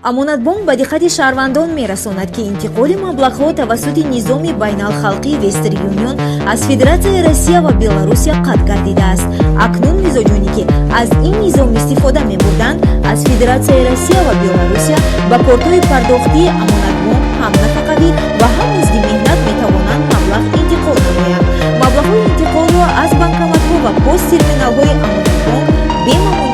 Амонатбонк ба диққати шаҳрвандон мерасонад, ки интиқоли маблағҳо тавассути низоми байналхалқии Вестерн Юнион аз Федератсияи Россия ва Беларусия қатъ гардидааст. Акнун мизоҷоне, ки аз ин низом истифода мебурданд, аз Федератсияи Россия ва Беларусия ба кортҳои пардохтии Амонатбонк ҳам нафақавӣ ва ҳам музди меҳнат метавонанд маблағ интиқол намоянд. Маблағҳои интиқолро аз банкоматҳо ва посттерминалҳои Амонатбонк бемамоният.